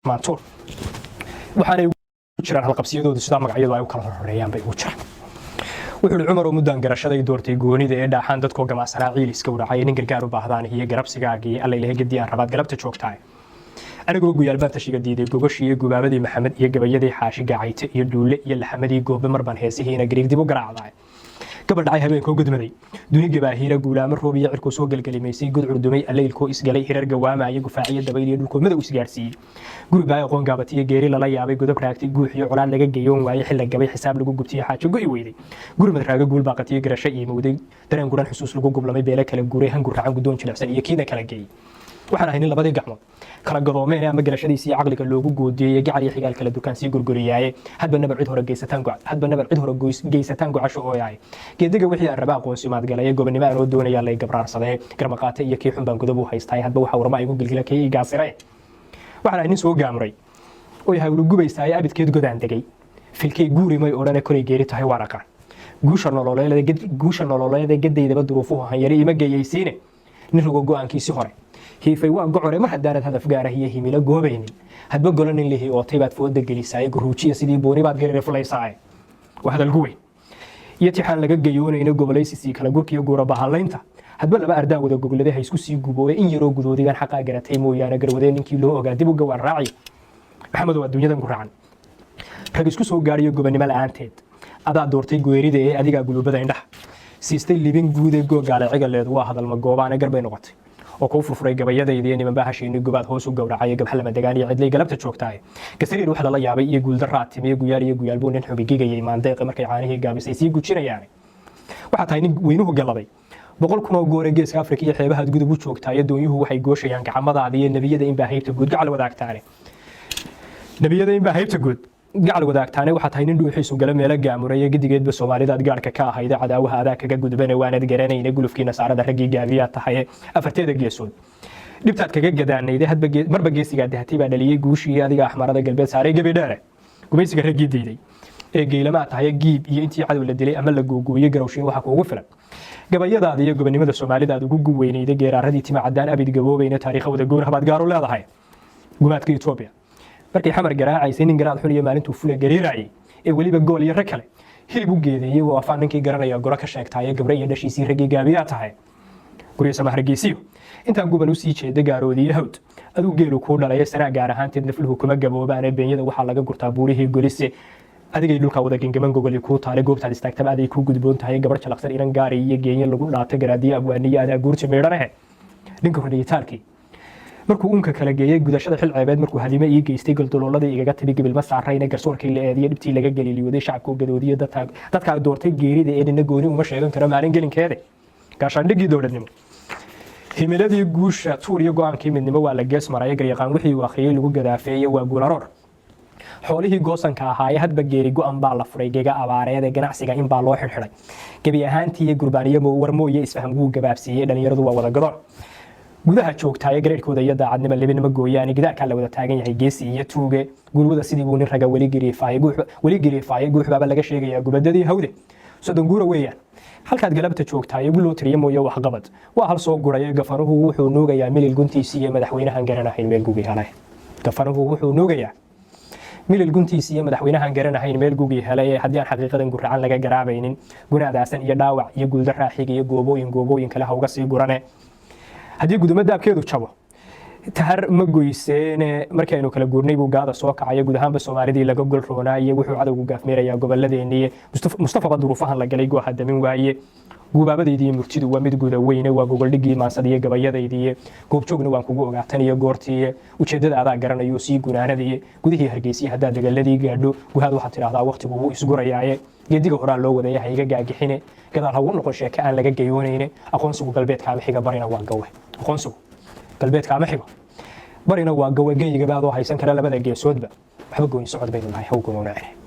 Maantuur waxaanay ugu jiraan halqabsiyadoodu sidaa magacyadu ay u kala horhoreeyaan bay ugu jiraan. Wuxuu ihi Cumar oo muddaan garashaday doortay goonida ee dhaaxaan dadkoo gamacsanaa ciil iska wracay, nin gargaar u baahdaan iyo garabsigaagii alla ilahay gadii aan rabaad galabta joogtahay. Anigoo guyaalbaan tashiga diiday gogashii iyo gubaabadii Maxamed iyo gabayadii Xaashi Gacayte iyo Dhuule iyo laxamadii Goobe marbaan heesihiina gariig dib u garaacdaay. Gabal dhacay habeenkoo gudmaday, duni gabaahiira, guulaamo roob iyo cirkuu soo gelgelimaysay, god curdumay, allaylkoo isgalay, hirar gawaamaya, gufaaciyo dabayl iyo dhulkoo madow isgaarsiiyey, guri baay aqoon gaabatiyo geeri lala yaabay, godob raagtay, guux iyo colaad laga geyoon waayey, xilla gabay, xisaab lagu gubtiyo, xaajo go'i weyday, guri madraago, guul baaqatiyo, garasho iimowday, dareen guran, xusuus lagu gublamay, beele kala guuray, hangur racan, guddoon jilicsan iyo kiina kala geeyey. Waxaan ahay nin labadii gacmood kala gadoomeen ama garashadiisii caqliga loogu goodiyey, gacal iyo xigaal kala dukaan sii gurguriyaaye, hadba nabar cid hore geysataan gocasho ooyahay. Geediga wixii aan raba aqoonsimaad galay, gobonimo aanoo doonayaa lay gabraarsadee, garmaqaate iyo kii xun baan godob u haystaay, hadba waxa warma igu gilgila kii igaasire. Waxaan ahay nin soo gaamuray oo yahay ulu gubaysaaye, abidkeed godaan degay filkay guuri may odhane, kolay geeri tahay waan aqaan. Guusha nololeeda gadaydaba duruufuhu hanyari ima geeyeysiine, nin rogo go-aankiisi hore hiifay waa gocore. Mar haddaanad hadaf gaarah iyo himilo goobaynin, hadba golo nin lihi ootay baad fooda gelisaaye, guruujiya sidii booni baad garire fulaysaaye. Waa hadalgu weyn iyo tixaan laga gayoonayno gobolaysi kala gurkiyo guura bahalaynta. Hadba laba ardaa wada goglade ha isku sii gubooye, in yaroo gudoodigan xaqaa garatay mooyaane, garwadee ninkii loo ogaa dib u gawaan raaci. Maxamed oo adduunyadan ku raacan rag isku soo gaadhiyo gobonimo la'aanteed, adaa doortay geerida ee adigaa guluubada indhaha siistay libin guud ee googaale cigaleedu waa hadalma goobaane garbay noqotay oo kuu furfuray gabayadayda iyo nimanbaa hashiini gobaad hoos u gowracay, gabxa lama degaan iyo cidlay galabta joogtaay. Gasariir wax lala yaabay iyo guuldaraa timiyo guyaal iyo guyaal buu nin xubigigayay maandeeqi markay caanihii gaabisay sii gujinayaan. Waxaa tahay nin weynuhu galladay 100,000 oo goore Geeska Afrika iyo xeebahaad gudub u joogtaayo, doonyuhu waxay gooshayaan gacamadaada iyo nebiyada inbaa haybta guud gacal wadaagtaane, nebiyada inbaa haybta guud gacal wadaagtaane. Waxaa tahay nin dhuuxiisu gala meelo gaamuraya, gedigeedba Soomaalidaad gaadhka ka ahayda, cadaawaha adaa kaga gudbane waanad garanayne, gulufkii Nasaarada raggii gaabiyaa tahaye, afarteeda geesood dhibtaad kaga gadaanayde, hadba marba geesigaa dahatay baa dhaliyey guushii, adiga Axmarada galbeed saaray gebi dheere, gumaysiga raggii diiday ee geelamaa tahay, giib iyo intii cadow la dilay ama la googooyey garowshiin waxaa kuugu filan gabayadaada iyo gobonimada Soomaalida aad ugu guweynayda, geeraaradii tima cadaan abid gaboobayna, taariikha wada goon habaad gaaru leedahay. Gumaadka Etoobiya markay Xamar garaacaysay, nin garaad xun iyo maalintuu fula gariiraayay ee weliba gool iyo rag kale hilib u geedeeyey, waa afaan ninkii garanaya goro ka sheegtaaye, gabre iyo dhashiisii raggii gaabiyaa tahay. Guryo samahargeysiyo intaan guban usii jeeda, Gaaroodiyo Hawd aduu geelu kuu dhalaya, sanaa gaar ahaanteed nafluhu kuma gaboobaane, beenyada waxaa laga gurtaa buurihii Golise, adigay dhulkaa wada gengaman gogoli kuu taale, goobtaad istaagtaba aday kuu gudboon tahay, gabar jalaqsan inan gaari iyo geenye lagu dhaatay, garaadiyo abwaaniyo adaa guurti meydhanahe. Ninka horniyitaalkii markuu uunka kala geeyey, gudashada xil ceebeed markuu hadime ii geystay, goldolooladii igaga timi gibilma saarayna, garsoorkii la eediyo, dhibtii laga galiliyooday, shacabkuu gadoodiyo, dadkaa doortay geerida ee nina gooni uma sheegan karo maalin gelinkeede. Gaashaandhigii dowladnimo, himiladii guusha tuur iyo go-aankii midnimo waa la gees maraya, garyaqaan wixii uu akhriyey lagu gadaafeeyey, waa guularoor xoolihii goosanka ahaaye, hadba geeri go-an baa la furay gega abaareed ee ganacsiga inbaa loo xidhxidhay gebi ahaantii, gurbaaniyo warmooye isfaham wuu gabaabsiiyey, dhalinyaradu waa wada gadoon gudaha joogtaaye, gareerkooda iyo daacadnimo libinimo gooyaane, gidaarkaa la wada taagan yahay geesi iyo tuuge, gulwada sidii buu nin raga weli giriifaayey, weli giriifaayey, guux baaba laga sheegayaa gubadadii Hawde. 30 guura weeyaan halkaad galabta joogtaaye, guloo tiriya mooye waxqabad waa hal soo guraya. Gafanuhu wuxuu nuugayaa milil guntiisii iyo madaxweynahan garanahayn meel gugi helay. Gafanuhu wuxuu nuugayaa milil guntiisi iyo madaxweynahan garanahayn meel gugi helay. Ee haddii aan xaqiiqadan guracan laga garaabaynin, gunaadaasan iyo dhaawac iyo guuldarraa xiga iyo goobooyin goobooyin kale ha uga sii gurane. Haddii gudumo daabkeedu jabo tahar ma goyseene, markii aynu kala guurnay buu gaada soo kacaya, guud ahaanba Soomaalidii laga gol roonaaye, wuxuu cadowgu gaafmeerayaa goboladeenii. Mustafaba duruufahan la galay gooha damin waaye. Guubaabadeydii murtidu waa mid guda weyne, waa gogoldhigii maansada iyo gabayadaydii, goobjoogna waan kugu ogaatan iyo goortii, ujeeddada adaa garanayo sii gunaanadii. Gudihii Hargeysiya haddaad dagaladii gaadho, guhaad waxaad tidhaahdaa waqtigu wuu isgurayaaye, geediga horaa loo wadaya ha iga gaagixine, gadaal hagu noqon sheeke aan laga gayoonayne. Aqoonsigu galbeedka ama xiga barina waa gawe, aqoonsigu galbeedka ama xigo barina waa gawe, geyigaba adoo haysan kara labada geesoodba, waxba gooni socod baynu nahay haw gonoonacine.